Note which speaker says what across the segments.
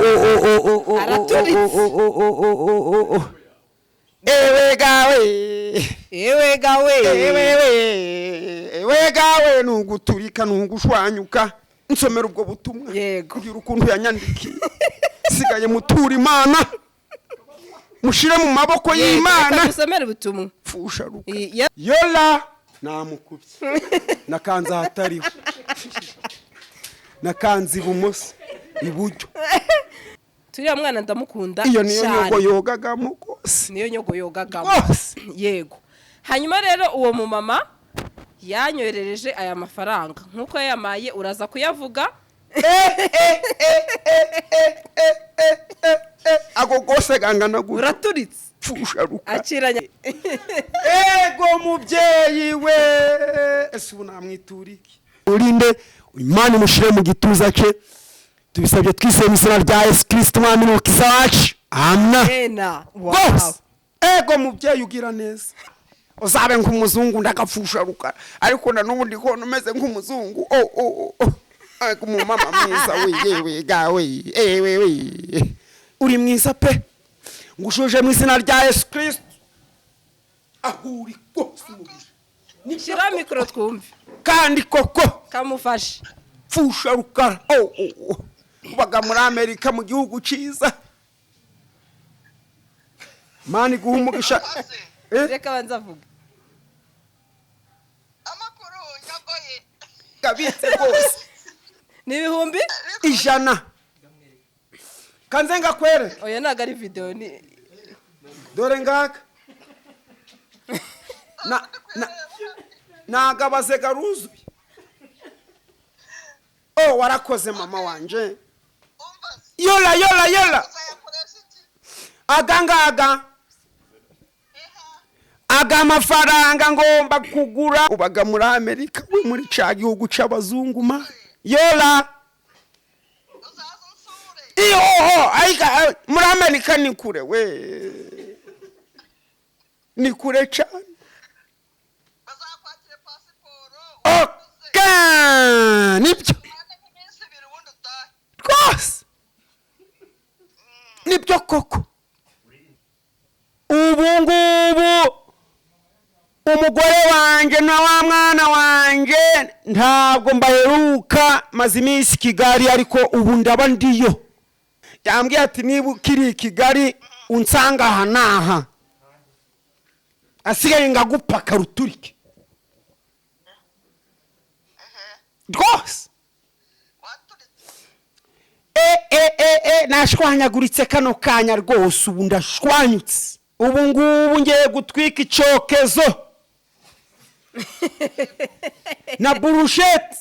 Speaker 1: oh, oh, oh, oh,
Speaker 2: Araturitse.
Speaker 1: oh, oh, oh, oh, oh, oh, oh. Ewe gawe.
Speaker 2: Ewe gawe.
Speaker 1: Ewe we, ewe gawe, nuguturika nugushwanyuka. Nsomera ubwo butumwa.
Speaker 2: Yego.
Speaker 1: Mbwira ukuntu yanyandikiye. Sigaye mutura Imana, mushire mu maboko y'Imana.
Speaker 2: Reka dusomere ubutumwa.
Speaker 1: Pfusha ruka. Yola namukubye, nakanze ahatariho, nakanze ibumoso, iburyo.
Speaker 2: Turiya mwana ndamukunda
Speaker 1: Iyo niyo
Speaker 2: cyane.
Speaker 1: nyogo yogagamo rwose.
Speaker 2: Niyo nyogo yogagamo.
Speaker 1: Rwose.
Speaker 2: Yego. Hanyuma rero uwo mumama yanyoherereje aya mafaranga nk'uko yayamaye, uraza kuyavuga.
Speaker 1: Ako gose gangana gutyo.
Speaker 2: Uraturitse.
Speaker 1: Pfusha ruka.
Speaker 2: Akiranya.
Speaker 1: Ego mubyeyi we, ese ubu namwitura iki? Urinde Imana imushyire mu gituza cye. Tubisabye twizeye mu izina rya Yesu Kirisito, Umwami n'Umukiza wacu, amna.
Speaker 2: Ena.
Speaker 1: Rwose, ego mubyeyi ugira neza, uzabe nk'umuzungu. Ndagapfusha rukara, ariko na n'ubu ndi kubona umeze nk'umuzungu. Oh, oh, oh. Ego umumama mwiza we, yewe gawe, ewe we, uri mwiza pe. Ngushuje mu izina rya Yesu Kirisito, aho uri rwose umugisha.
Speaker 2: Shyira mikoro twumve.
Speaker 1: Kandi koko.
Speaker 2: Kamufashe.
Speaker 1: Pfusha rukara, oh, oh, oh. Ubaga muri Amerika, mu gihugu cyiza. Mani guha umugisha. Eh?
Speaker 2: Reka abanze avuge.
Speaker 3: Amakuru nyogoye.
Speaker 1: Gabitse rwose.
Speaker 2: Ni 100,000.
Speaker 1: Kanze ngakwereke.
Speaker 2: Oya, ntabwo ari videwo, ni
Speaker 1: Dore ngaka na na nagabaze garuzuye. Oh, warakoze mama wanje.
Speaker 3: Umva.
Speaker 1: Yola, yola, yola.
Speaker 3: Uzayakoresha iki?
Speaker 1: Aga ngaga, aga mafaranga ngomba kugura. Ubaga muri Amerika we, muri ca gihugu c'abazungu ma yola.
Speaker 3: Uzaza unsure.
Speaker 1: Ihoho ariko muri Amerika ni kure we, ni kure cane.
Speaker 3: Bazakwakira pasiporo.
Speaker 1: Okay, nibyo.
Speaker 3: Umane nk'iminsi 2, ubundi utahe.
Speaker 1: Rwose nibyo koko. Ubu ngubu umugore wanjye na wa mwana wanjye ntabwo mbaheruka, maze iminsi i Kigali, ariko ubu ndaba ndiyo. Yambwiye ati: "Niba ukiri i Kigali unsanga aha n'aha, asigaye ngagupaka ruturike rwose."
Speaker 3: Waturitse.
Speaker 1: E e e e, nashwanyaguritse kano kanya rwose. Ubu ndashwanyutse, ubu ngubu ngiye gutwika icyokezo na burusheti.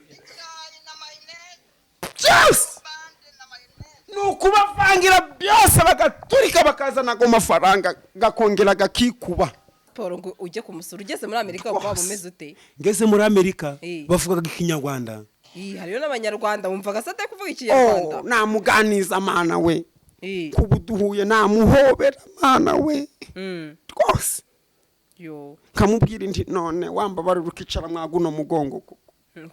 Speaker 3: Icyayi na mayoneze.
Speaker 1: Byose.
Speaker 3: Bande na mayoneze.
Speaker 1: Ni ukubavangira byose, bagaturika, bakazana ago mafaranga, gakongera gakikuba.
Speaker 2: Paul, ngo ujye kumusura ugeze muri Amerika wumva waba umeze ute?
Speaker 1: Ngeze muri Amerika, bavugaga Ikinyarwanda.
Speaker 2: Ih, hariyo n'Abanyarwanda, wumvaga se atari kuvuga Ikinyarwanda?
Speaker 1: Oh, namuganiza mana we. Kuba duhuye namuhobera mana we. Rwose.
Speaker 2: Yo.
Speaker 1: Nkamubwira nti: "None wambabarira ukicara mwaguno mugongo koko?"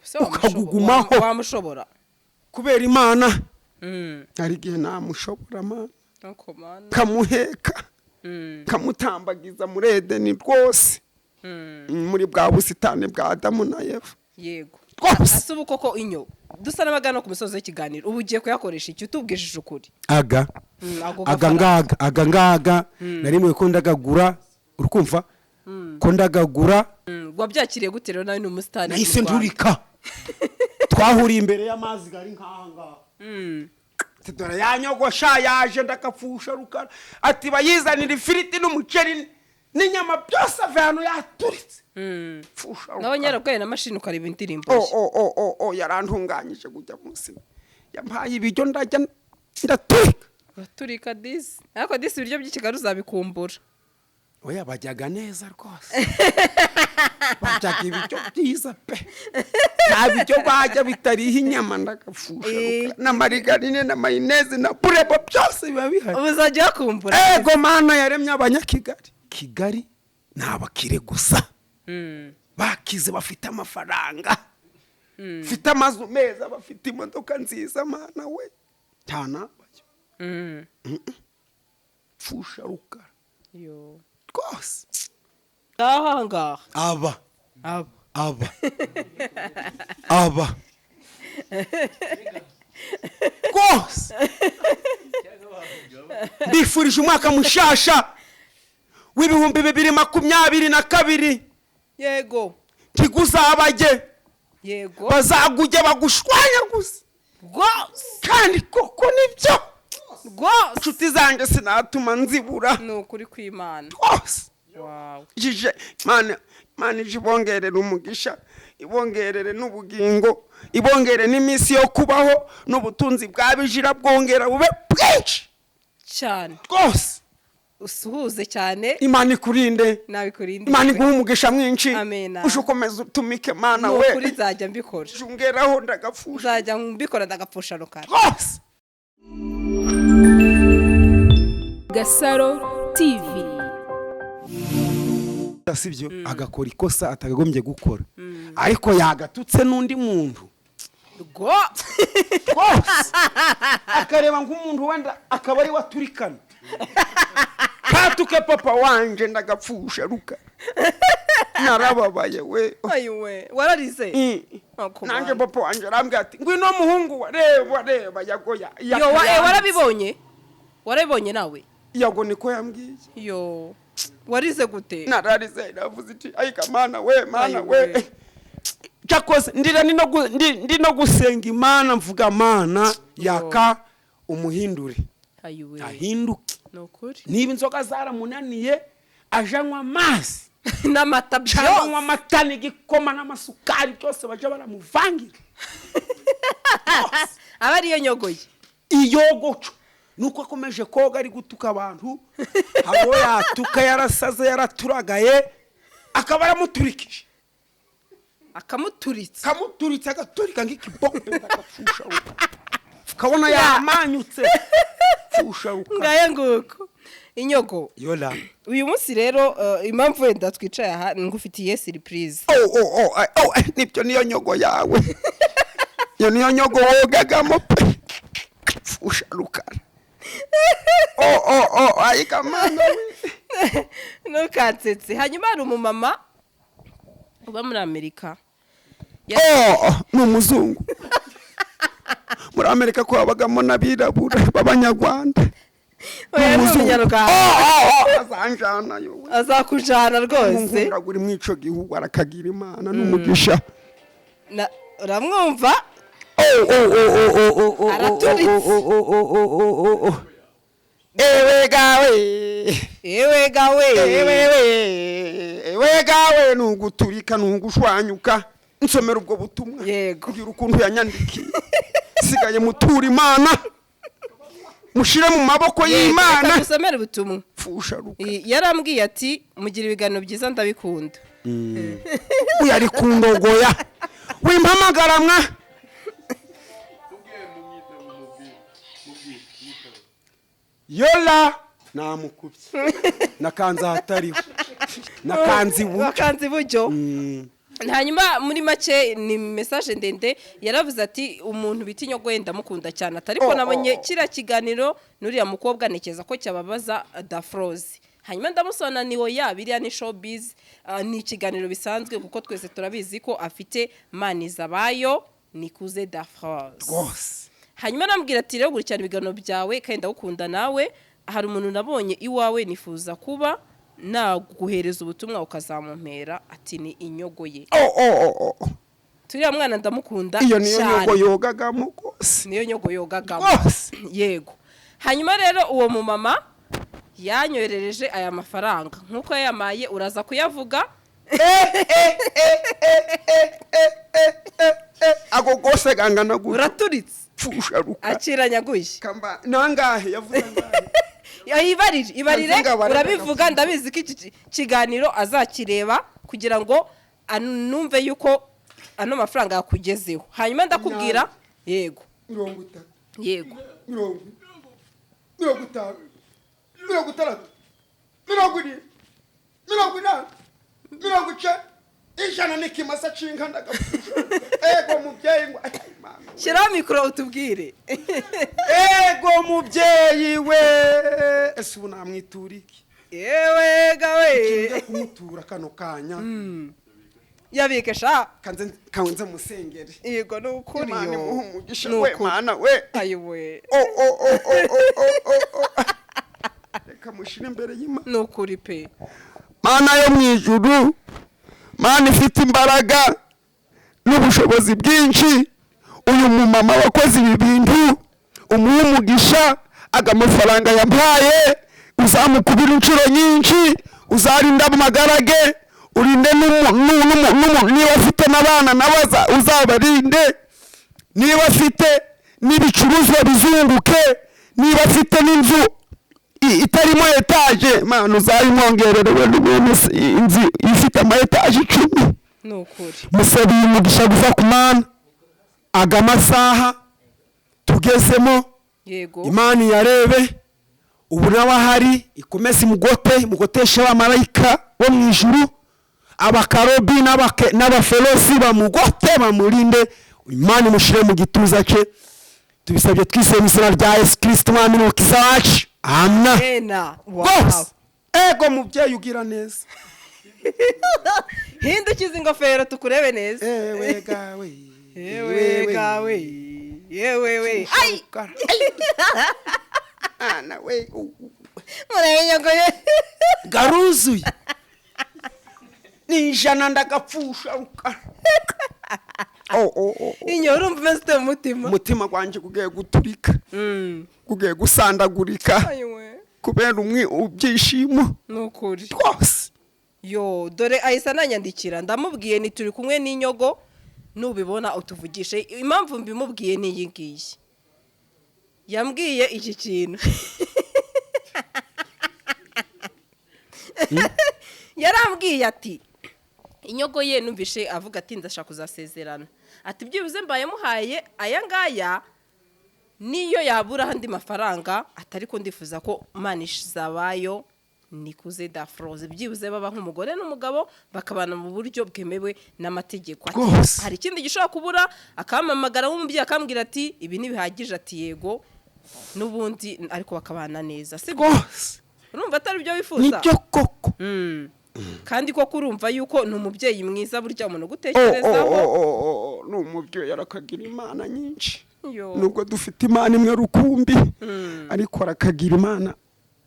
Speaker 2: Se
Speaker 1: Ukagugumaho.
Speaker 2: wamushobora?
Speaker 1: Kubera Imana, hari igihe namushobora mana.
Speaker 2: Nuko mana.
Speaker 1: Kamuheka, kamutambagiza muri Edeni rwose, muri bwa busitani bwa Adamu na Eva. Rwose.
Speaker 2: Ase ubu koko inyo dusa n'abagana ku musozi w'ikiganiro, ubu ugiye kuyakoresha iki, utubwishije ukuri?
Speaker 1: Aga
Speaker 2: Ako
Speaker 1: aga
Speaker 2: gafaranga.
Speaker 1: Ngaga aga ngaga narimwe ko ndagagura, urukumva ko ndagagura.
Speaker 2: Wabyakiriye gute rero? Nawe ni umusitari mu
Speaker 1: Nahise
Speaker 2: Rwanda.
Speaker 1: nturika. Twahuriye imbere y'amazi gari nk'aha ngaha. Ati: "Dore yanyogosha yaje." Ndakapfusha rukara ati: "Bayizanira ifiriti n'umuceri n'inyama byose." Ave hano yaturitse. Pfusha
Speaker 2: Nawe
Speaker 1: rukara.
Speaker 2: nyarabwaye na mashini ukareba indirimbo
Speaker 1: O
Speaker 2: ye.
Speaker 1: o o o o, yarantunganyije kujya munsi, yampaye ibiryo ndajya ndaturika.
Speaker 2: Uraturika disi, ariko disi ibiryo by'i Kigali uzabikumbura.
Speaker 1: Oya, bajyaga neza rwose, bajyaga ibiryo byiza pe. Nta biryo bajya bitariho inyama. Ndagapfusha rukara na marigarine na mayoneze na bureba, byose biba bihari.
Speaker 2: Ubu uzajya uyakumbura.
Speaker 1: Ego mana yaremye abanyakigali, Kigali ni abakire gusa, bakize, bafite amafaranga. Bafite amazu meza, bafite imodoka nziza, mana we, cyanabayo. Pfusha rukara.
Speaker 2: Yo.
Speaker 1: Rwose.
Speaker 2: Ngaha ngaha.
Speaker 1: Aba.
Speaker 2: Aba.
Speaker 1: Aba aba rwose, mbifurije umwaka mushasha w'2022.
Speaker 2: Yego.
Speaker 1: Ntiguzabage.
Speaker 2: Yego.
Speaker 1: Bazaguge bagushwanya gusa.
Speaker 2: Rwose.
Speaker 1: Kandi koko nibyo.
Speaker 2: Rwose.
Speaker 1: Inshuti zanjye sinatuma nzibura.
Speaker 2: Ni ukuri kw'Imana.
Speaker 1: Rwose.
Speaker 2: Wawe.
Speaker 1: Jije mana, mana ije ibongerere umugisha, ibongerere n'ubugingo, ibongere n'iminsi yo kubaho, n'ubutunzi bwabijira bwongera bube bwinshi.
Speaker 2: Cyane.
Speaker 1: Rwose.
Speaker 2: Usuhuze cyane.
Speaker 1: Imana ikurinde.
Speaker 2: Nabikurinde.
Speaker 1: Imana iguhe umugisha mwinshi.
Speaker 2: Amena.
Speaker 1: Uje ukomeza utumike, mana
Speaker 2: Ni
Speaker 1: we.
Speaker 2: ukuri nzajya mbikora.
Speaker 1: Uje ungeraho ndagapfusha.
Speaker 2: Nzajya mbikora ndagapfusha rukara.
Speaker 1: Rwose.
Speaker 4: Gasaro TV.
Speaker 1: Sibyo, agakora ikosa atakagombye gukora, ariko yagatutse n'undi muntu.
Speaker 2: Rwose.
Speaker 1: Rwose, akareba nk'umuntu wenda akaba ari we aturikana, katuke papa wanje, ndagapfusha ruka, narababaye we.
Speaker 2: Ayiwe, wararize? Ako
Speaker 1: Nanjye
Speaker 2: mana.
Speaker 1: papa wanje arambwira ati: "Ngwino muhungu wa, reba, reba Yago ya
Speaker 2: Yo wa, warabibonye, warabibonye nawe?
Speaker 1: Yago niko yambwiye.
Speaker 2: Yo, warize gute?
Speaker 1: Nararize, navuze iti: "Ayika mana we, mana we."
Speaker 2: Ayiwe.
Speaker 1: Cyakoze ndira ndi no gusenga Imana, mvuga: "Mana, yaka umuhindure."
Speaker 2: Ayiwe.
Speaker 1: Ahinduke.
Speaker 2: Ni ukuri.
Speaker 1: Niba inzoga zaramunaniye, aje anywa amazi
Speaker 2: n'amata
Speaker 1: cyangwa anywa
Speaker 2: byose.
Speaker 1: Amata n'igikoma n'amasukari, byose bajya baramuvangira.
Speaker 2: Aba ariyo nyogoye.
Speaker 1: Iyogoco nuko akomeje koga ari gutuka abantu, abo yatuka yarasaze, yaraturagaye, akaba aramuturikije.
Speaker 2: Akamuturitsa.
Speaker 1: Kamuturitse, agaturika nk'ikibombe, agapfusha, ukabona yamanyutse, pfusha ruka.
Speaker 2: Ngaye nguko inyogo.
Speaker 1: Yola.
Speaker 2: Uyu munsi rero, impamvu wenda twicaye aha, ngufitiye surprise.
Speaker 1: Oh, nibyo, niyo nyogo yawe, iyo niyo nyogo wogagamo pe, pfusha rukara. Oh, ayika mana we.
Speaker 2: Ntukansetse. Hanyuma hari umumama uba muri Amerika.
Speaker 1: Oh, ni umuzungu? Muri Amerika ko habagamo n'abirabura b'abanyarwanda?
Speaker 2: Oya, ni umunyarwanda.
Speaker 1: Oh, azanjana yo.
Speaker 2: Azakujana rwose.
Speaker 1: Nkunda uri muri ico gihugu, arakagira Imana n'umugisha.
Speaker 2: Uramwumva?
Speaker 1: Oh.
Speaker 2: Araturitse.
Speaker 1: Oh. Ewe gawe.
Speaker 2: Ewe gawe.
Speaker 1: Ewe we, ewe gawe, nuguturika nugushwanyuka. Nsomera ubwo butumwa.
Speaker 2: Yego.
Speaker 1: Kugira ukuntu yanyandikiye, sigaye mutura Imana, mushire mu maboko y'Imana.
Speaker 2: Reka dusomere ubutumwa.
Speaker 1: Pfusha ruka.
Speaker 2: Yarambwiye ati: "Mugira ibiganiro byiza, ndabikunda."
Speaker 1: Uyu ari kundogoya, wimpamagara mwa. Yola, namukubye, nakanze ahatariho, nakanze iburyo.
Speaker 2: Bakanze iburyo. Hanyuma muri make ni message ndende, yaravuze ati: "Umuntu bita Inyogoye ndamukunda cyane," ati ariko
Speaker 1: Oh,
Speaker 2: nabonye
Speaker 1: oh, oh.
Speaker 2: kiriya kiganiro n'uriya mukobwa, ntekereza ko cyababaza Dafroze. Hanyuma ndamusobanura ni oya, biriya ni showbiz, ni ikiganiro bisanzwe, kuko twese turabizi ko afite Manizabayo Nikuze Dafroze.
Speaker 1: Rwose.
Speaker 2: Hanyuma arambwira ati: "Rero gurikirana ibiganiro byawe kandi ndagukunda nawe. Hari umuntu nabonye iwawe nifuza kuba naguhereza ubutumwa ukazamumpera," ati ni inyogo ye.
Speaker 1: Oh.
Speaker 2: Turiya mwana ndamukunda
Speaker 1: Iyo niyo
Speaker 2: cyane.
Speaker 1: nyogo yogagamo rwose.
Speaker 2: Niyo nyogo yogagamo.
Speaker 1: Rwose.
Speaker 2: Yego. Hanyuma rero uwo mumama yanyoherereje aya mafaranga, nk'uko yayamaye uraza kuyavuga.
Speaker 1: Ako rwose gangana gutya.
Speaker 2: Uraturitse.
Speaker 1: Pfusha ruka.
Speaker 2: Akiranyaguye.
Speaker 1: Kamba nangahe yavuze, angahe?
Speaker 2: Ibarire, ibarire.
Speaker 1: Kanzinga bareka.
Speaker 2: Urabivuga, ndabizi ko iki kiganiro azakireba kugira ngo anumve yuko ano mafaranga yakugezeho. Hanyuma ndakubwira yego.
Speaker 1: 30.
Speaker 2: Yego.
Speaker 1: 40, 50, 60, 70, 80, 90. 100 n'ikimasa c'inka ndagapfusha. Ego mubyeyi ngo ay, Mana we.
Speaker 2: Shyiraho mikoro utubwire.
Speaker 1: Ego mubyeyi we, ese ubu namwitura iki?
Speaker 2: Yewe gawe.
Speaker 1: Njya kumutura kano kanya.
Speaker 2: Yabike sha.
Speaker 1: Kanze musengere.
Speaker 2: Yego, ni ukuri.
Speaker 1: Imana
Speaker 2: Yo.
Speaker 1: imuhe umugisha.
Speaker 2: Ni
Speaker 1: We
Speaker 2: ukuri.
Speaker 1: Mana we.
Speaker 2: Ayiwe.
Speaker 1: O o o o o o o o, reka mushire imbere y'Imana.
Speaker 2: Ni ukuri pe.
Speaker 1: Mana yo mu ijuru, Mana ifite imbaraga n'ubushobozi bwinshi, uyu mumama wakoze ibi bintu umuhe umugisha. Aga mafaranga yampaye uzamukubira inshuro nyinshi, uzarinda amagara ge, urinde niba afite n'abana nabo uzabarinde, niba afite n'ibicuruzwa bizunguke, niba afite n'inzu itarimo etaje, Mana uzayimwongerere we n'ubuntu, inzu ifite ama etaje 10.
Speaker 2: Ni ukuri.
Speaker 1: Musabiye umugisha guva ku Mana. Aga masaha tugezemo, Imana iyarebe ubu nawe ahari, ikomeze imugote, imugoteshe abamarayika bo mu ijuru, abakarobi n'abaferosi bamugote, bamurinde. Imana imushyire mu gituza cye. Tubisabye twise mu izina rya Yesu Kirisito, Umwami n'Umukiza wacu, amina.
Speaker 2: Ena.
Speaker 1: Rwose ego mubyeyi ugira neza.
Speaker 2: Hindukiza ingofero tukurebe neza.
Speaker 1: Ewe gawe.
Speaker 2: Yewe gawe, yewe we, ayi.
Speaker 1: Ana we.
Speaker 2: Murayenyogoye.
Speaker 1: Garuzuye, ni 100 ndagapfusha rukara. Oh, oh, oh, oh.
Speaker 2: Inyo, urumva umeze ute mu mutima?
Speaker 1: Umutima gwanjye gugiye guturika, gugiye gusandagurika
Speaker 2: Ayiwe.
Speaker 1: kubera umwe ibyishimo.
Speaker 2: Ni ukuri.
Speaker 1: Rwose.
Speaker 2: Yo, dore ahise ananyandikira. Ndamubwiye ni turi kumwe n'inyogo, nubibona utuvugishe. Impamvu mbimubwiye ni iyi ngiyi: yambwiye iki kintu, yarambwiye ati inyogo ye numvishe avuga ati ndashaka kuzasezerana, ati byibuze mbaye muhaye aya ngaya, niyo yabura andi mafaranga atari ko ndifuza ko Manizabayo Nikuze Dafroze byibuze baba nk'umugore n'umugabo, bakabana mu buryo bwemewe n'amategeko. Ati,
Speaker 1: Rwose.
Speaker 2: hari ikindi gishobora kubura akampamagara nk'umubyeyi akambwira ati ibi ntibihagije, ati yego n'ubundi, ariko bakabana neza, si byo?
Speaker 1: Rwose.
Speaker 2: Urumva atari byo wifuza?
Speaker 1: Nibyo koko.
Speaker 2: Kandi koko urumva yuko ni umubyeyi mwiza, burya umuntu
Speaker 1: Oh, oh,
Speaker 2: ugutekerezaho.
Speaker 1: oh, oh, oh, ni umubyeyi, arakagira Imana nyinshi.
Speaker 2: Yo.
Speaker 1: Nubwo dufite Imana imwe rukumbi, ariko arakagira Imana.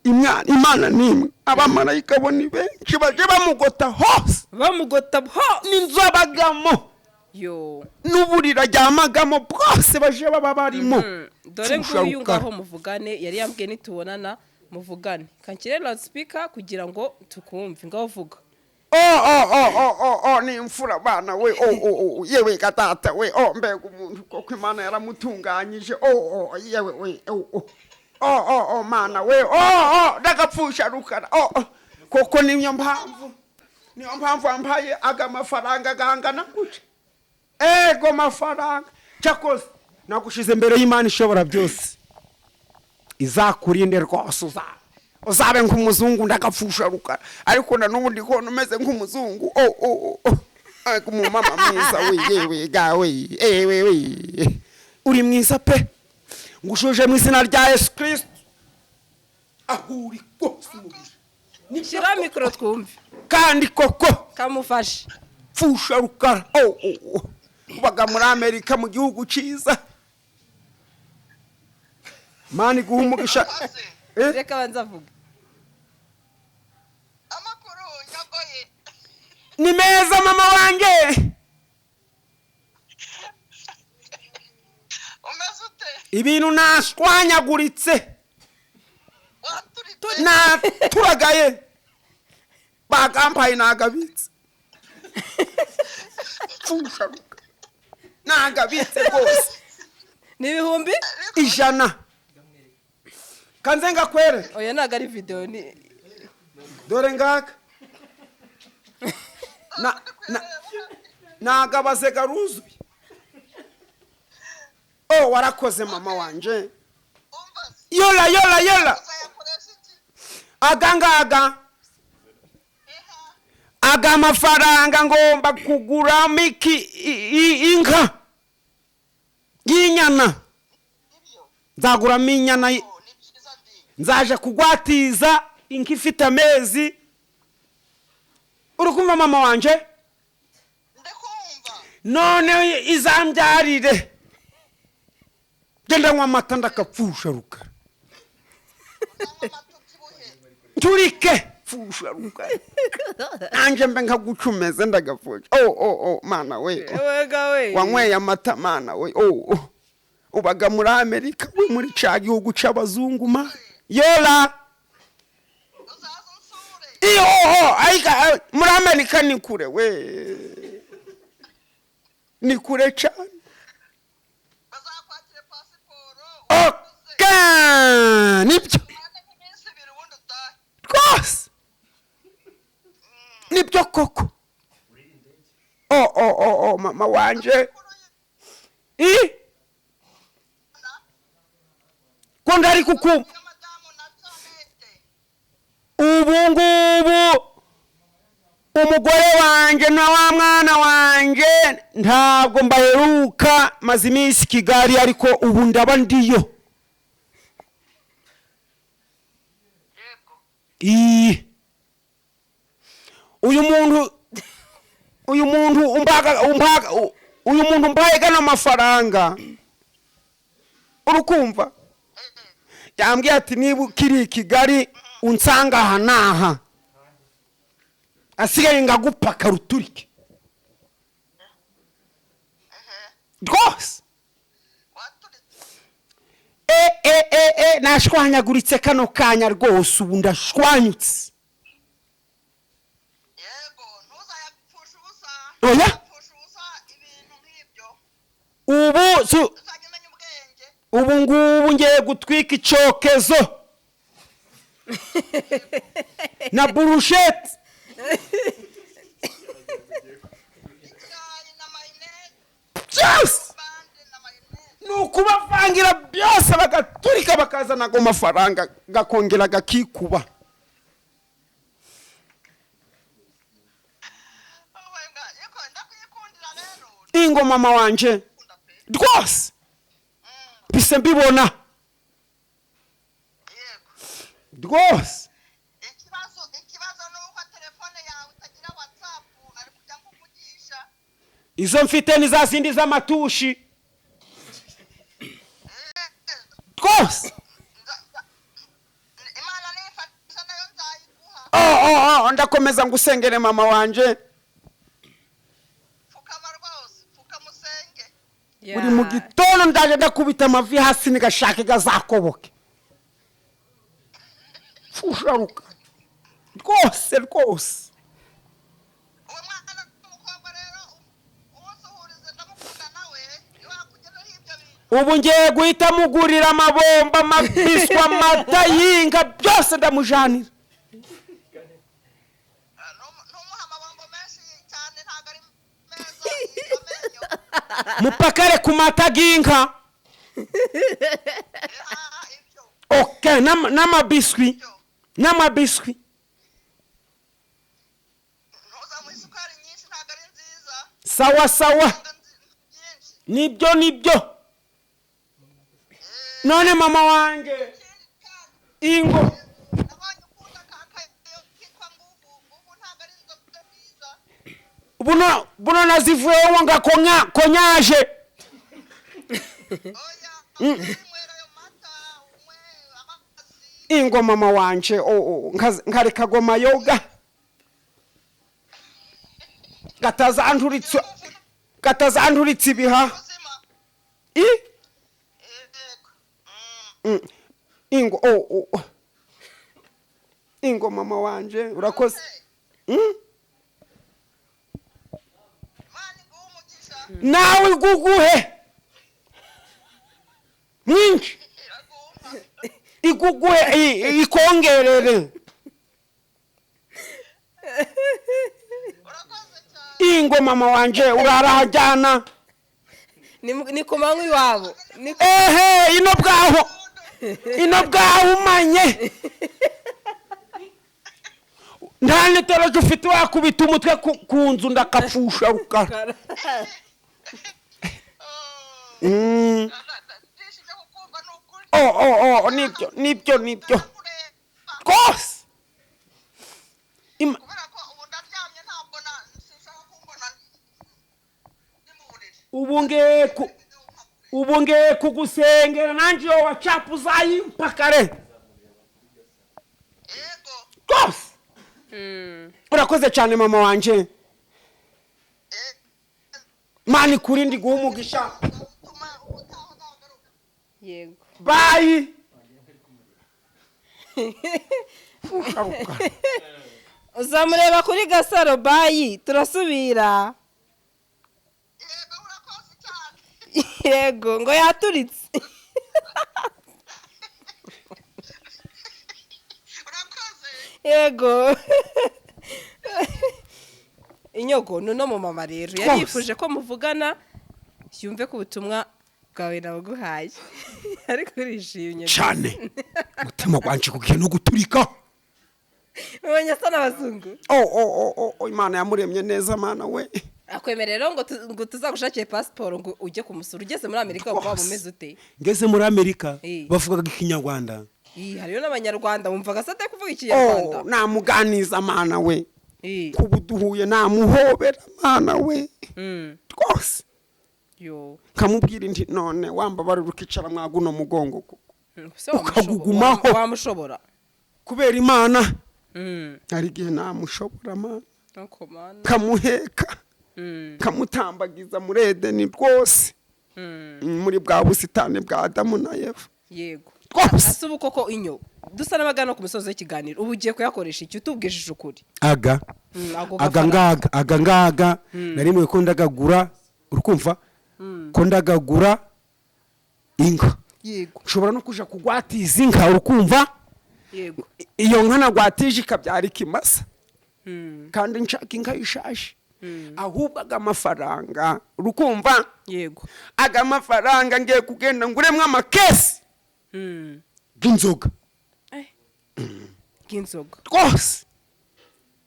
Speaker 1: Imana ni imwe, abamarayika bo ni benshi, baje bamugota hose.
Speaker 2: Bamugota ho.
Speaker 1: N'inzu abagamo
Speaker 2: Yo.
Speaker 1: n'uburiri aryamagamo bwose baje baba barimo.
Speaker 2: Dore
Speaker 1: Pfusha
Speaker 2: nguyu
Speaker 1: rukara.
Speaker 2: ngaho muvugane. Yari yambwiye nitubonana muvugane. Kanshyire loudspeaker kugira ngo tukumve. Ngaho vuga.
Speaker 1: Oh oh oh oh oh oh, ni imfura bana we. Oh oh oh, yewe gatata we. Oh, mbega umuntu koko, Imana yaramutunganyije. Oh oh, yewe we. Oh oh oh oh oh, Mana we. Oh oh, ndagapfusha rukara. Oh oh, koko niyo mpamvu wampaye aga mafaranga gangana gutya. Ego mafaranga, cyakoze nagushize imbere y'Imana ishobora byose, izakurinde rwose, uzabe nk'umuzungu. Ndagapfusha rukara, ariko na n'ubu ndi kubona umeze nk'umuzungu. Oh oh oh, ariko umumama mwiza we, yewe gawe, ewe we, uri mwiza pe. Ngushuje mu izina rya Yesu Kirisito, aho uri rwose umugisha.
Speaker 2: Shyiraho mikoro twumve.
Speaker 1: Kandi koko.
Speaker 2: Kamufashe.
Speaker 1: Pfusha rukara. Oh oh oh, ubaga muri Amerika, mu gihugu cyiza. Mani guha umugisha. Eh?
Speaker 2: Reka abanze avuge.
Speaker 3: Amakuru nyogoye?
Speaker 1: Ni meza, mama wanjye.
Speaker 3: Umeze ute?
Speaker 1: Ibintu nashwanyaguritse.
Speaker 3: Waturitse.
Speaker 1: Naturagaye, bagampaye nagabitse. Pfusha rukara, nagabitse rwose.
Speaker 2: Ni 100,000?
Speaker 1: 100. Kanze ngakwereke.
Speaker 2: Oya, ntabwo ari videwo, ni
Speaker 1: Dore ngaka na nagabaze garuzuye. Oh, warakoze mama wanje.
Speaker 3: Umva se.
Speaker 1: Yola yola yola.
Speaker 3: Uzayakoresha iki?
Speaker 1: Aga ngaga. Aga mafaranga ngomba kuguramo iki inka y'inyana.
Speaker 3: Nibyo.
Speaker 1: Nzaguramo inyana.
Speaker 3: Oh, ni byiza ndi.
Speaker 1: Nzaje kugwatiza inka ifite amezi. Uri kumva, mama wanje?
Speaker 3: Ndakumva.
Speaker 1: None izambyarire, genda nywa amata, ndakapfusha rukara.
Speaker 3: Uzanywa amata ubyibuhe.
Speaker 1: Nturike, pfusha rukara, nanje mbe nkagucumeze, ndagapfusha. Oh, mana we!
Speaker 2: Wega we.
Speaker 1: Wanyweye amata, mana we! Oh. Ubaga muri Amerika we, muri ca gihugu c'abazungu, ma yola.
Speaker 3: Uzaza unsure.
Speaker 1: Ihoho ariko muri Amerika ni kure we, ni kure cane.
Speaker 3: Bazakwakira pasiporo.
Speaker 1: Okay, nibyo.
Speaker 3: Umane nk'iminsi 2 ubundi utahe.
Speaker 1: Rwose nibyo koko. Oh, mama wanje, i ko ndari kukumva.
Speaker 3: Madamu na Jeannette.
Speaker 1: Ubu ngubu umugore wanjye na wa mwana wanjye ntabwo mbaheruka, maze iminsi i Kigali, ariko ubu ndaba ndiyo.
Speaker 3: Yego.
Speaker 1: Ii. Uyu muntu umbaga umbaga uyu muntu mbaye gano mafaranga, urukumva, yambwiye ati: "Niba ukiri i Kigali unsanga aha n'aha, asigaye ngagupaka ruturike rwose."
Speaker 3: Waturitse.
Speaker 1: E e e e, nashwanyaguritse kano kanya rwose, ubu ndashwanyutse.
Speaker 3: Yego, ntuzayapfushe ubusa.
Speaker 1: Oya.
Speaker 3: Ntuzapfushe ubusa ibintu nk'ibyo.
Speaker 1: Ubu
Speaker 3: Uzajya umenya ubwenge.
Speaker 1: Ubu ngubu ngiye gutwika icokezo na burusheti.
Speaker 3: Ikirayi na mayoneze.
Speaker 1: Byose.
Speaker 3: Bande na mayoneze.
Speaker 1: Ni ukubavangira byose, bagaturika, bakazana ago mafaranga, gakongera gakikuba.
Speaker 3: Oh my God. Yego, ndakwikundira rero.
Speaker 1: Ingo, mama wanje.
Speaker 3: Ndakunda pe.
Speaker 1: Rwose mpise mbibona.
Speaker 3: Yego.
Speaker 1: Rwose.
Speaker 3: Ikibazo ni uko telefone yawe itagira WhatsApp, ari kujya nkuvugisha.
Speaker 1: Izo mfite ni za zindi z'amatushi rwose.
Speaker 3: Imana nifasha nayo nzayiguha.
Speaker 1: Oh, ndakomeza ngusengere, mama wanje.
Speaker 3: Pfukama rwose, pfukama usenge.
Speaker 1: Buri mu gitondo ndaje ndakubita amavi hasi, nigashake gazakoboke, fusharuka rwose rwose.
Speaker 3: Uwo mwana w'umukobwa rero uwusuhurize, ndamukunda nawe ntiwakugeraho ibyo bintu.
Speaker 1: Ubu ngiye guhita mugurira amabomba, amabiswi, amata y'inka, byose ndamujanira.
Speaker 3: Ah, ntumuhe amabombo menshi cyane, ntabwo ari meza, yica amenyo.
Speaker 1: Mupakare ku mata y'inka.
Speaker 3: Ah, ibyo.
Speaker 1: Okay, n'amabiswi.
Speaker 3: Ibyo.
Speaker 1: N'amabiswi.
Speaker 3: Ntuzamuhe isukari nyinshi, ntabwo ari nziza.
Speaker 1: Sawa sawa.
Speaker 3: Ntabwo nyinshi.
Speaker 1: Nibyo nibyo. None mama wanjye.
Speaker 3: Ikindi kandi,
Speaker 1: Ingo.
Speaker 3: nabonye ukunda ka kayo kitwa Nguvu. Nguvu ntabwo ari inzoga nziza.
Speaker 1: Buno nazivuyeho nga konyaje.
Speaker 3: Oya, unywera ayo mata, unywe amazi.
Speaker 1: Ingo, mama wanje. Oh, nkareka go mayoga gatazanturitse ibiha.
Speaker 3: Ubuzima.
Speaker 1: I
Speaker 3: Yego.
Speaker 1: Ingo, oh. Ingo, mama wanje, urakoze.
Speaker 3: Imana iguhe umugisha.
Speaker 1: Nawe iguguhe mwinshi.
Speaker 3: Iraguha.
Speaker 1: Iguguhe, ikongerere.
Speaker 3: Urakoze cyane.
Speaker 1: Ingo, mama wanje, urarahajyana.
Speaker 2: Ni ku manywa iwabo.
Speaker 1: Ehe, ino bwaho, ino bwaho umanye. Nta nitoroje ufite, wakubita umutwe ku nzu, ndakapfusha rukara.
Speaker 3: Ndishimye kukumva, ni ukuri.
Speaker 1: Oh, nibyo, nibyo, nibyo.
Speaker 3: Ndakureba.
Speaker 1: Rwose.
Speaker 3: Kubera ko ubu ndaryamye, ntabwo na sinshaka kumbona ndi mu buriri.
Speaker 1: Ubu ngiye kugusengera nanjye, iyo WhatsApp uzayimpa kare.
Speaker 3: Yego.
Speaker 1: Rwose urakoze cyane, mama wanje. Mani kuri ndi guha umugisha.
Speaker 3: Utuma ubutaha uzagaruka.
Speaker 2: Yego.
Speaker 1: Bye. Pfusha rukara.
Speaker 2: Uzamureba kuri Gasaro. Bye, turasubira.
Speaker 3: Yego, urakoze cyane.
Speaker 2: Yego, ngo yaturitse.
Speaker 3: Urakoze.
Speaker 2: Yego. Inyogo nuno mu mama rero yari
Speaker 1: Rwose.
Speaker 2: yifuje ko muvugana, yumve ko ubutumwa bwawe nabuguhaye, ariko urishimye?
Speaker 1: Cyane, umutima gwanje kugiye no guturika.
Speaker 2: Ubonye asa n'abazungu.
Speaker 1: Oh, Imana yamuremye neza, mana we.
Speaker 2: Akwemerera rero ngo tuzagushakire pasiporo ngo ujye kumusura ugeze muri Amerika, wumva waba umeze ute?
Speaker 1: Ngeze muri Amerika bavugaga Ikinyarwanda.
Speaker 2: Ih, hariyo n'Abanyarwanda, wumvaga se atari kuvuga Ikinyarwanda?
Speaker 1: Oh, namuganiza, mana we. Kuba duhuye namuhobera, mana we. Rwose.
Speaker 2: Yo.
Speaker 1: Nkamubwira nti: "None wambabarira ukicara mwaguno mugongo koko?"
Speaker 2: Se
Speaker 1: Ukagugumaho.
Speaker 2: wamushobora?
Speaker 1: Kubera Imana, hari igihe namushobora, mana.
Speaker 2: Nuko mana.
Speaker 1: Kamuheka, kamutambagiza muri Edeni rwose, muri bwa busitani bwa Adamu na Eva. Rwose.
Speaker 2: Ase ubu koko, inyo dusa n'abagana ku musozi w'ikiganiro, ubu ugiye kuyakoresha iki, utubwishije ukuri?
Speaker 1: Aga
Speaker 2: Ako
Speaker 1: aga
Speaker 2: gafaranga.
Speaker 1: Ngaga aga ngaga narimwe ko ndagagura, urukumva ko ndagagura inka. Nshobora no kuja kugwatiza inka, urukumva? Iyo nka nagwatije ikabyara ikimasa, kandi nshaka inka ishaje. Ahubwo aga mafaranga, urukumva? Aga mafaranga ngiye kugenda nguremwo amakesi bw'inzoga.
Speaker 2: Bw'inzoga?
Speaker 1: Rwose.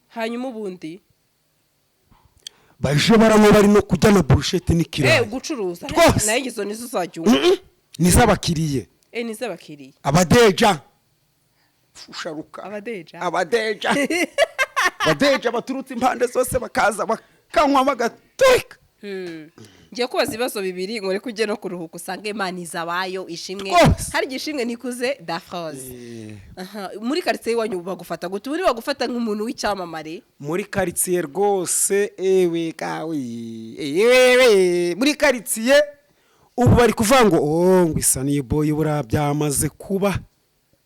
Speaker 2: Hanyuma ubundi?
Speaker 1: Baje baranywa, bari no kurya na burushete n'ikirayi.
Speaker 2: Gucuruza.
Speaker 1: Rwose.
Speaker 2: Nayo izo nizo uzajya unywa?
Speaker 1: Ni iz'abakiriye.
Speaker 2: Ni iz'abakiriya.
Speaker 1: Abadeja fusharuka.
Speaker 2: Abadeja.
Speaker 1: Abadeja, abadeja baturutse impande zose bakaza bakanywa bagatwika.
Speaker 2: Ngiye kubaza ibibazo bibiri ngo reka ujye no kuruhuka, usange Imana izabayo ishimwe.
Speaker 1: Rwose.
Speaker 2: Hari igihe ishimwe nikuze dafroze. Aha, muri karitsiye iwanyu bagufata gute? Ubundi bagufata nk'umuntu w'icyamamare?
Speaker 1: Muri karitsiye rwose, ewe kawe, ewe, muri karitsiye ubu bari kuvuga ngo: "Oh, ngo isa n'iboyi buriya byamaze kuba."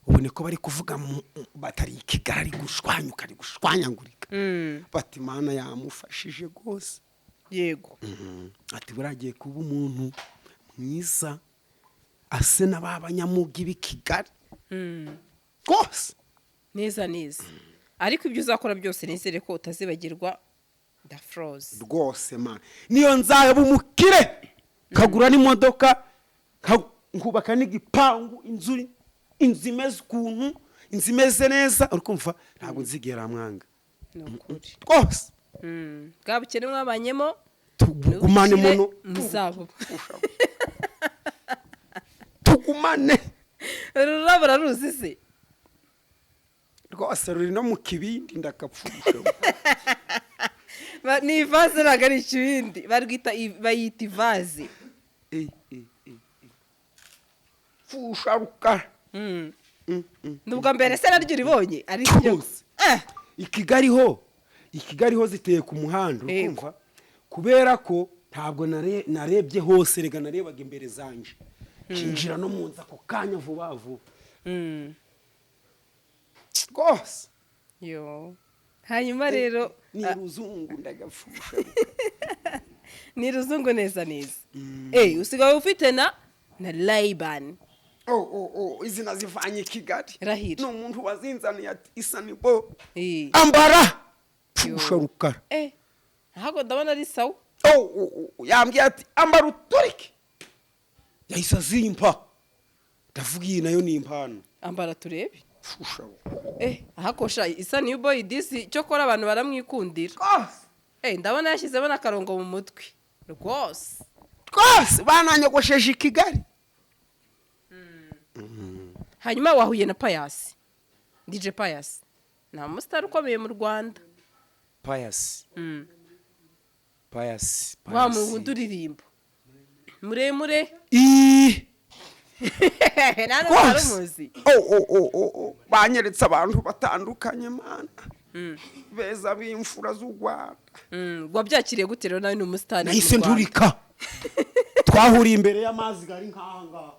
Speaker 1: Ubu niko bari kuvuga, batari Ikigali ari gushwanyuka, ari gushwanyagurika, bati: "Imana yamufashije rwose." Ati: "Buriya agiye kuba umuntu mwiza, ase na ba banyamugi b'i Kigali rwose."
Speaker 2: Neza neza. Ariko ibyo uzakora byose, nizere ko utazibagirwa dafroze.
Speaker 1: Rwose man, niyo nzaba umukire, nkagura n'imodoka, nkubaka n'igipangu, inzu imeze ukuntu, inzu imeze neza, uri kumva, ntabwo nzigera mwanga.
Speaker 2: Ni ukuri.
Speaker 1: Rwose.
Speaker 2: Bwa bukene mwabanyemo
Speaker 1: tugumane.
Speaker 2: N'ubukire
Speaker 1: Muno.
Speaker 2: muzabo.
Speaker 1: Tugumane.
Speaker 2: Rurabo uraruzi se?
Speaker 1: Rwose, ruri no mu kibindi, ndakapfusha.
Speaker 2: Ni ivaze, ntabwo ari ikibindi. Barwita bayita ivaze.
Speaker 1: Pfusha rukara.
Speaker 2: Ni ubwa mbere se naryo uribonye ari ryo?
Speaker 1: Rwose. I Kigali ho, i Kigali ho ziteye ku muhanda. Urumva, kubera ko ntabwo narebye hose, rega narebaga imbere zanje, kinjira no mu nzu ako kanya vuba vuba rwose.
Speaker 2: Yo, hanyuma rero
Speaker 1: Ni ruzungu, ndagapfusha.
Speaker 2: Ni ruzungu neza neza. Usigaye ufite na Ray-Ban.
Speaker 1: Oh, izina zivanye i Kigali.
Speaker 2: Rahira.
Speaker 1: Ni umuntu wazinzaniye, ati: "Isa ni bo,
Speaker 2: ambara.
Speaker 1: ambara, pfusha rukara."
Speaker 2: Ntabwo ndabona ari sawa.
Speaker 1: Oh, yambwiye ati: "Ambara uturike." Yahise azimpa, ndavuga iyi nayo ni impano.
Speaker 2: Ambara turebe.
Speaker 1: Fusha.
Speaker 2: Ahakosha isa new boy disi, cyokora abantu baramwikundira.
Speaker 1: Rwose.
Speaker 2: Ndabona yashyizemo n'akarongo mu mutwe rwose.
Speaker 1: Rwose bananyogosheje i Kigali.
Speaker 2: Hanyuma wahuye na Payasi, DJ Payasi ni umusitari ukomeye mu Rwanda.
Speaker 5: Pius. Pius.
Speaker 2: Wa
Speaker 5: Pius.
Speaker 2: muwundi uririmba muremure.
Speaker 1: Ii.
Speaker 2: Nta n'umwe
Speaker 1: Rwose.
Speaker 2: umuzi.
Speaker 1: Oh, oh, oh, oh, oh. Banyeretse abantu batandukanye, mana, beza b'imfura z'u Rwanda.
Speaker 2: Wabyakiriye gute rero? Nawe ni umusitari mu
Speaker 1: Nahise
Speaker 2: Rwanda.
Speaker 1: nturika. Twahuriye imbere y'amazi gari nk'aha ngaha.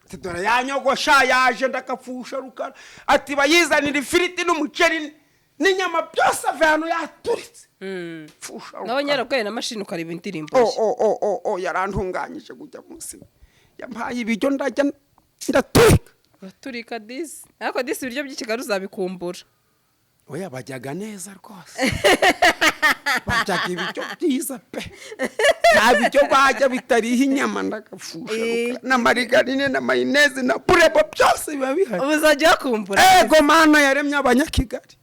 Speaker 1: Ati: "Dore yanyogosha yaje, ndakapfusha rukara." Ati: "Bayizanira ifiriti n'umuceri n'inyama byose." Ave hano yaturitse. Pfusha
Speaker 2: Nawe
Speaker 1: rukara.
Speaker 2: nyarabwaye na mashini ukareba indirimbo
Speaker 1: Oh,
Speaker 2: ye.
Speaker 1: oh, oh, oh, oh, yarantunganyije kujya munsi, yampaye ibiryo ndajya ndaturika.
Speaker 2: Uraturika disi, ariko disi ibiryo by'i Kigali uzabikumbura.
Speaker 1: Oya, bajyaga neza rwose, bajyaga ibiryo byiza pe. Nta biryo bajya bitariho inyama, ndagapfusha rukara, na marigarine na mayonnaise na purebo, byose biba bihari.
Speaker 2: Ubu uzajya uhakumbura.
Speaker 1: Ego, Mana yaremye Abanyakigali.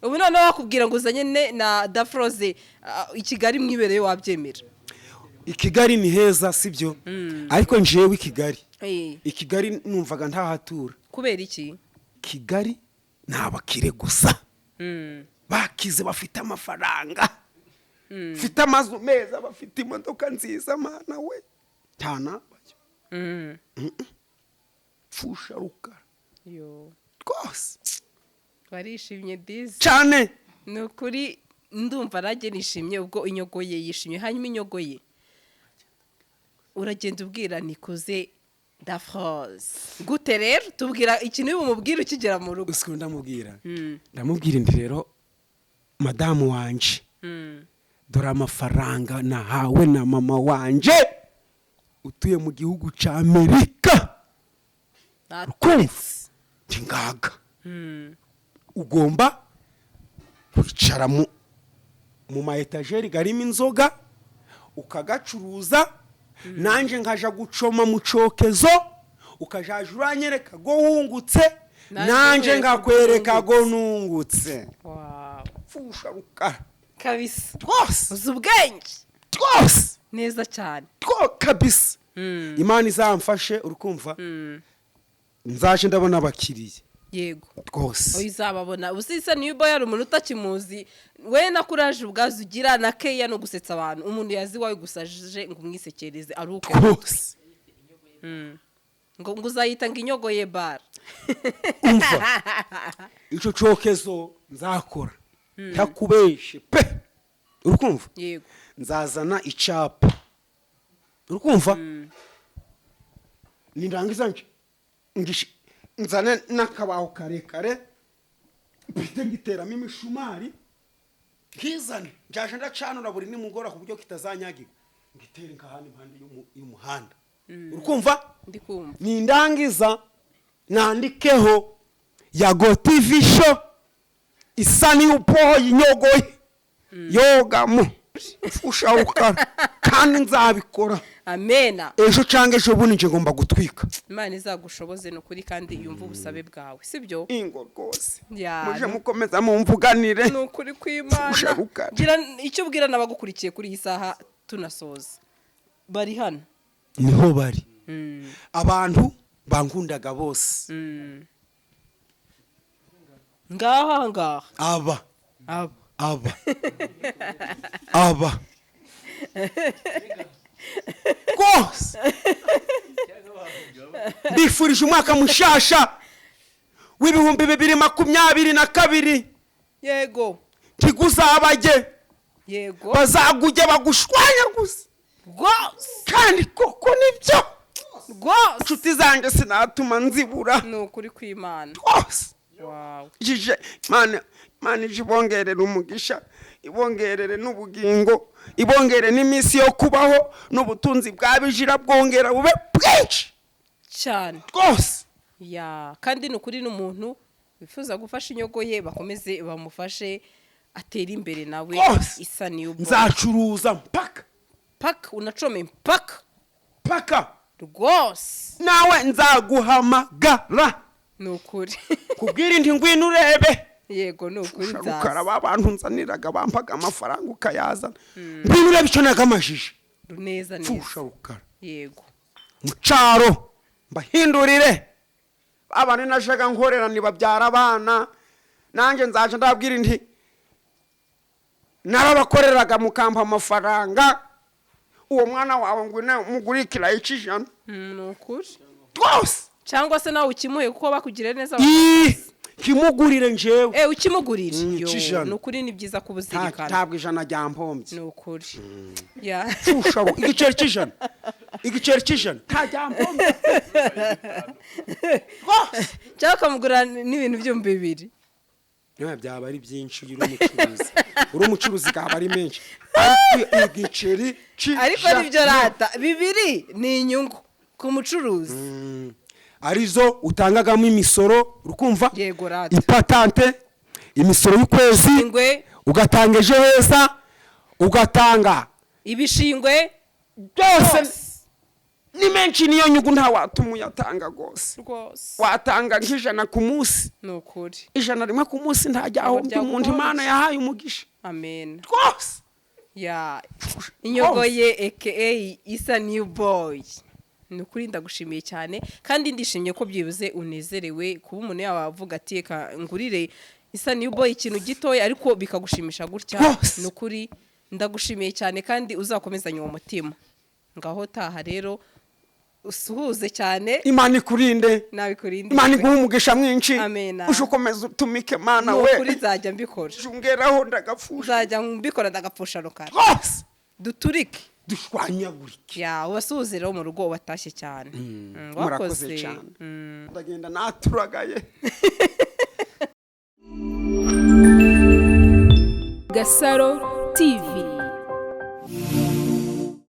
Speaker 2: Ubu noneho wakubwira ngo uzanye na Dafroze i Kigali mwibereye, wabyemera?
Speaker 1: I Kigali ni heza, sibyo? Ariko njewe i Kigali, i Kigali numvaga ntahatura.
Speaker 2: Kubera iki?
Speaker 1: Kigali ni abakire gusa, bakize, bafite amafaranga, bafite amazu meza, bafite imodoka nziza. Mana we, ntanabayo. Pfusha rukara.
Speaker 2: Yo.
Speaker 1: Rwose.
Speaker 2: Barishimye disi.
Speaker 1: Cyane.
Speaker 2: Ni ukuri ndumva nanjye nishimye ubwo inyogoye yishimye. Hanyuma inyogoye uragenda ubwira Nikuze Dafroze gute rero? Tubwira ikintu bumubwira ukigera mu rugo.
Speaker 1: Usiku ndamubwira, ndamubwira indi rero: "Madamu wanje, dore amafaranga nahawe na mama wanje utuye mu gihugu cya Amerika." Ukumva ngaga ugomba kwicara mu ma étagères garimo inzoga ukagacuruza, nanjye nkaja gucoma mu cokezo, ukajaja uranyereka go wungutse,
Speaker 2: nanjye
Speaker 1: nanjye
Speaker 2: nkwereka
Speaker 1: nkakwereka go nungutse.
Speaker 2: Wow.
Speaker 1: Pfusha rukara.
Speaker 2: Kabisa.
Speaker 1: Rwose.
Speaker 2: Uzi ubwenge.
Speaker 1: Rwose.
Speaker 2: Neza cyane.
Speaker 1: Two kabisa. Imana izamfashe, urukumva, nzaje ndabona abakiriya. Rwose.
Speaker 2: Oya, uzababona usisa. Niyo uba yari umuntu utakimuzi we na kuraje ubwazo ugira na keya no gusetsa abantu, umuntu yazi iwawe gusa aje ngo umwisekereze ari uko.
Speaker 1: Rwose.
Speaker 2: Ngo uzayita ngo inyogoye bara.
Speaker 1: Umva, icyo cokezo nzakora, ntakubeshe pe, urukumva?
Speaker 2: Yego.
Speaker 1: Nzazana icapa, urukumva, nindangiza nzane n'akabaho karekare mpite ngiteramo imishumari, nkizane njaje ndacanura buri nimugora ku buryo kitazanyagirwa, ngitere nk'ahandi impande y'umuhanda, urukumva?
Speaker 2: Ndi kumva.
Speaker 1: Nindangiza nandikeho Yago TV Show, isa n'upoho inyogoye yogamo ushawukara, kandi nzabikora.
Speaker 2: Amena.
Speaker 1: Ejo cyangwa ejo bundi nje ngomba gutwika.
Speaker 2: Imana izagushoboze ni ukuri, kandi yumve ubusabe bwawe, sibyo?
Speaker 1: Ingo rwose.
Speaker 2: Ya,
Speaker 1: muje mukomeza mumvuganire.
Speaker 2: Ni ukuri kw'Imana.
Speaker 1: Usharukara.
Speaker 2: Gira icyo ubwira n'abagukurikiye kuri iyi saha tunasoza, bari hano.
Speaker 1: Niho bari abantu bankundaga bose.
Speaker 2: Ngaha ngaha.
Speaker 1: Aba.
Speaker 2: Aba.
Speaker 1: Aba aba rwose, mbifurije umwaka mushasha w'2022. Ntiguzabage. Bazagujye bagushwanya gusa. Kandi koko nibyo. Inshuti zanjye sinatuma nzibura.
Speaker 2: Ni ukuri kw'Imana.
Speaker 1: Rwose.
Speaker 2: Wow.
Speaker 1: Jije Imana, Imana ije ibongerere umugisha, ibongerere n'ubugingo, ibongere n'iminsi yo kubaho, n'ubutunzi bwabijira bwongera bube bwinshi.
Speaker 2: Cyane.
Speaker 1: Rwose.
Speaker 2: Ya, kandi ni ukuri n'umuntu wifuza gufasha inyogo ye, bakomeze bamufashe atere imbere nawe.
Speaker 1: Rwose.
Speaker 2: Isa niyo.
Speaker 1: Nzacuruza mpaka.
Speaker 2: Paka unacome mpaka.
Speaker 1: Paka.
Speaker 2: Rwose.
Speaker 1: Nawe nzaguhamagara.
Speaker 2: Ni ukuri.
Speaker 1: Kubwira inti ngwino urebe.
Speaker 2: Yego, ni ukuri.
Speaker 1: Rukara,
Speaker 2: Nzaza.
Speaker 1: ba bantu nzaniraga bampaga amafaranga ukayazana, ngwino urebe icyo nagamajije.
Speaker 2: Neza neza.
Speaker 1: Pfusha Rukara.
Speaker 2: Yego.
Speaker 1: Mu cyaro mbahindurire abantu najyaga nkorera ntibabyara abana, nanjye nzaje ndabwira inti narabakoreraga mukampa amafaranga, uwo mwana wawe ngwino mugure ikirayi cy'ijana.
Speaker 2: Ni ukuri.
Speaker 1: Rwose.
Speaker 2: Cyangwa se nawe ukimuhe kuko bakugiriye neza.
Speaker 1: Ii, kimugurire njyewe.
Speaker 2: Ukimugurire. Yo,
Speaker 1: Cy'ijana.
Speaker 2: ni ukuri, ni byiza kubuzirikana.
Speaker 1: Ntabwo ijana ryampombye.
Speaker 2: Ni ukuri, ya.
Speaker 1: Pfusha, igiceri cy'ijana, igiceri cy'ijana ntajyampombye rwose.
Speaker 2: Cyangwa ukamugura n'ibintu 2000.
Speaker 1: Niba byaba ari byinshi iyo uri umucuruzi, uri umucuruzi kaba ari menshi, ariko igiceri cy'ijana.
Speaker 2: Ariko nibyo rata, 2 ni inyungu ku mucuruzi.
Speaker 1: Arizo utangagamo imisoro, urukumva?
Speaker 2: Yego rata.
Speaker 1: Ipatante, imisoro y'ukwezi.
Speaker 2: Ingwe.
Speaker 1: Ugatanga Ejo Heza, ugatanga
Speaker 2: ibishingwe.
Speaker 1: Byose ni menshi, niyo nyungu ntawatuma uyatanga rwose.
Speaker 2: Rwose.
Speaker 1: Watanga nk'ijana ku munsi.
Speaker 2: Ni ukuri.
Speaker 1: Ijana rimwe ku munsi ntajyahombya umuntu Imana yahaye umugisha.
Speaker 2: Amen.
Speaker 1: Rwose.
Speaker 2: Ya, inyogo ye aka Isa New Boy, ni ukuri ndagushimiye cyane kandi ndishimye ko byibuze unezerewe kuba umuntu yaba avuga ati reka ngurire Isa New Boy ikintu gitoya, ariko bikagushimisha gutya.
Speaker 1: Rwose.
Speaker 2: Ni ukuri ndagushimiye cyane kandi uzakomezanye uwo mutima. Ngaho taha rero, usuhuze cyane.
Speaker 1: Imana ikurinde.
Speaker 2: Nabikurinde.
Speaker 1: Imana iguhe umugisha mwinshi.
Speaker 2: Amena.
Speaker 1: Uje ukomeza utumike Mana.
Speaker 2: Ni
Speaker 1: We.
Speaker 2: ukuri nzajya mbikora.
Speaker 1: Ungeraho ndagapfusha.
Speaker 2: Nzajya mbikora ndagapfusha Rukara.
Speaker 1: Rwose.
Speaker 2: Duturike.
Speaker 1: Dushwanyagurike.
Speaker 2: Ya, ubasuhuze rero mu rugo watashye cyane.
Speaker 1: Murakoze
Speaker 2: Wakoze.
Speaker 1: cyane. Ndagenda naturagaye.
Speaker 4: Gasaro TV.